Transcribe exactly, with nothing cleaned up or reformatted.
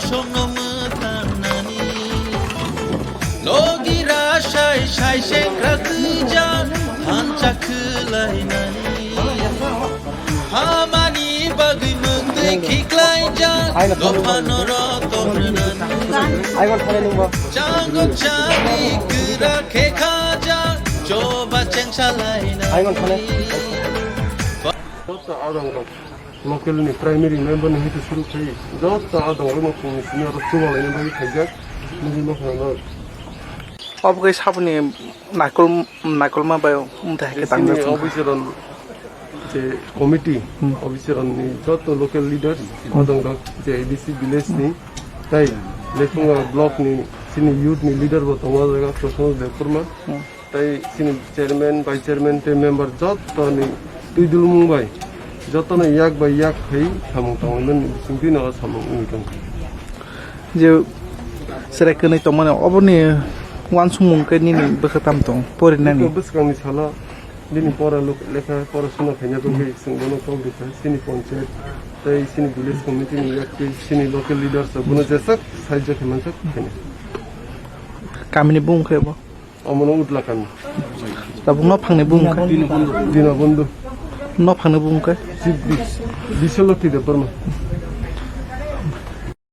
Chongno mwtangnani, logi rashai shai sengkrak twijak thansa khwlainani. Hamani bagwi mwktwi khiklaijak dophano roton rwnani. Chango chani kwra khe khajak choba chengsalainani. Joto adongrok, local ni primary member ni hwnkhe suru khai, joto adongrok no phung simi oro chubalaina bagwi khaijak, nugwi mankha no. Obo khe saboni naikol, naikolma bai wngthai hai khe chini tangjak wngkha. Officer on je committee, Hmm. Officer on ni joto local leaders, Hmm. Adongrok je A D C village ni, tai Lephunga block ni chini youth ni leader bo tongo o jaga, Prasanna Debbarma. Hmm. Tai chini chairman, vice chairman tei member joto ni twi dulmung bai joto no yak bai yak khai samung tangwi mani bising twi no samung wngwi tong. Je serai kwnwi tongmani oboni uansukmung khe nini bwkha tam tong porinani? Bwskang ni salo bini pora luk-, lekha pora suna khaina bagwi chwng bono kok rikha chini panchayat tei chini village committee ni yak twi chini local leaders rok bono jeswk sahajyo khe manjak khaina. Kamini bung khe bo? Omono Utla kami. Tabuk no phangni bung khe? Dinabandhu. No phangni bung khe? Chief Bis-, Biswalakshi Debbarma.